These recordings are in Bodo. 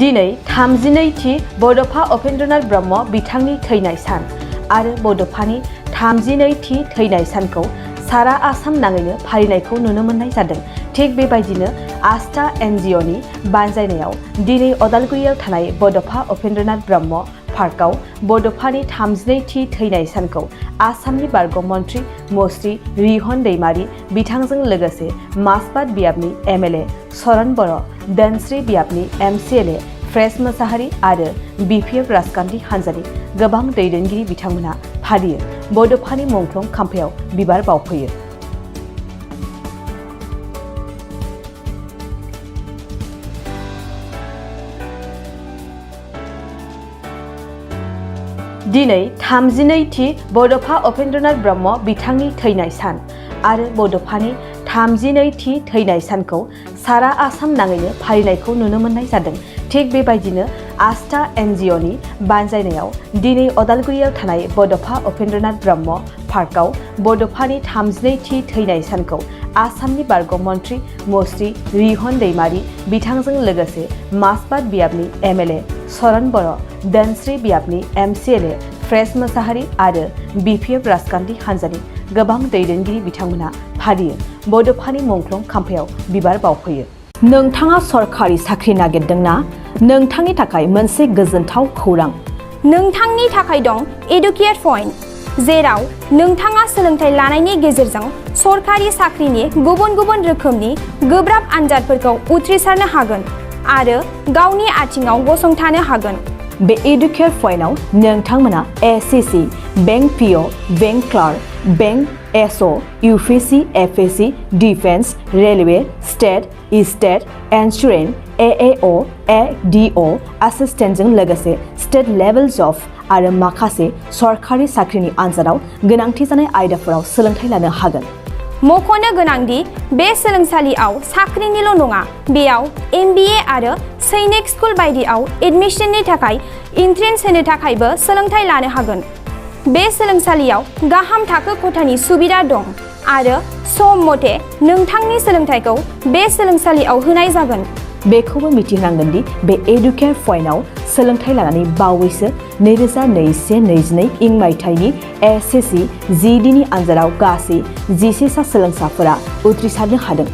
दिनै 32थि बड'फा उपेन्द्रनाथ ब्रह्म बिथांनि थैनाय सान आरो बड'फानि 32थि थैनाय सानखौ सारा आसाम नाङैनो फालिनायखौ नुनो मोननाय जादों। थिग बेबायदिनो आस्था एनजिअनि बानजायनायाव दिनै अदालगुरियाव थानाय बड'फा उपेन्द्रनाथ ब्रह्म पार्कआव बड'फानि 32थि थैनाय सानखौ आसामनि बारग' मन्त्रि मुस्रि रिहन दैमारि बिथांजों लोगोसे माजबाद बियाबनि एमएलए सरन बर', धोनस्रि बियाबनि एमसिएलए फ्रेस मोसाहारि आरो बिपिएफ राजखान्थि हान्जानि गोबां दैदेनगिरि बिथांमोनहा फालियो बड'फानि मुंख्लं खाम्फायाव बिबार बावफैयो। दिनै 32थि बड'फा उपेन्द्रनाथ ब्रह्म बिथांनि थैनाय सान आरो बड'फानि 32थि थैनाय सानखौ सारा आसाम नाङैनो फालिनायखौ नुनो मोननाय जादों। थिग बेबायदिनो आस्था एनजिअनि बानजायनायाव दिनै अदालगुरियाव थानाय बड'फा उपेन्द्रनाथ ब्रह्म पार्कआव बड'फानि 32थि थैनाय सानखौ आसामनि बारग' मन्त्रि मुस्रि रिहन दैमारि बिथांजों लोगोसे माजबाद बियाबनि एमएलए सरन बर', धोनस्रि बियाबनि एमसिएलए फ्रेस मोसाहारि आरो बिपिएफ राजखान्थि हान्जानि गोबां दैदेनगिरि बिथांमोनहा फालियो बड'फानि मुंख्लं खाम्फायाव बिबार बावफैयो। नोंथाङा सरखारि साख्रि नागिरदोंना? नोंथांनि थाखाय मोनसे गोजोनथाव खौरां। नोंथांनि थाखाय दं एडुकेट पइन्ट, जेराव नोंथाङा सोलोंथाइ लानायनि गेजेरजों सरखारि साख्रिनि गुबुन गुबुन रोखोमनि गोब्राब आनजादफोरखौ उथ्रिसारनो हागोन आरो गावनि आथिङाव गसंथानो हागोन। बे एडुकेट पइन्टआव नोंथांमोना SSC, bank PO, bank clerk, bank SO, UPSC, FSC, defence, railway, state insurance, AAO, ADO एसिस्टेन्टजों लोगोसे स्टेट लेभेल जब आरो माखासे सरखारि साख्रिनि आनजादाव गोनांथि जानाय आयदाफोराव सोलोंथाइ लानो हागोन। मख'नो गोनांदि बे सोलोंसालियाव साख्रिनिल' नङा, बेयाव एमबिए आरो सैनिक स्कुल बायदियाव एडमिशननि थाखाय एन्ट्रेन्स होनो थाखायबो सोलोंथाइ लानो हागोन। बे सोलोंसालियाव गाहाम थाखो खथानि सुबिदा दं आरो सम मथे नोंथांनि सोलोंथाइखौ बे सोलोंसालियाव होनाय जागोन। बेखौबो मिथिनांगोन दि बे एडुकेट पइन्टआव सोलोंथाइ लानानै बावैसो 2021-22 इं मायथाइनि एसएससि जिडिनि आनजादाव गासै 11 सा सोलोंसाफोरा उथ्रिसारनो हादों।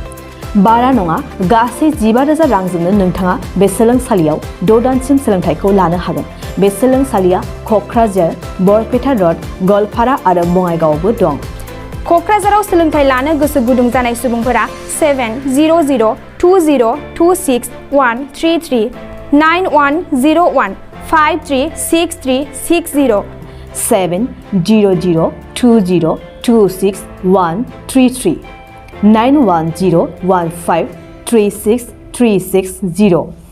बारा नङा, गासै 15,000 रांजोंनो नोंथाङा बे सोलोंसालियाव 6 दानसिम सोलोंथाइखौ लानो हागोन। बे सोलोंसालिया क'क्राझार, बरपेटा रड, गवालपारा आरो बङाइगावआवबो दं। क'क्राझाराव सोलोंथाइ लानो गोसो गुदुं जानाय सुबुंफोरा 70020261333 9101536360 70020261333 9101536360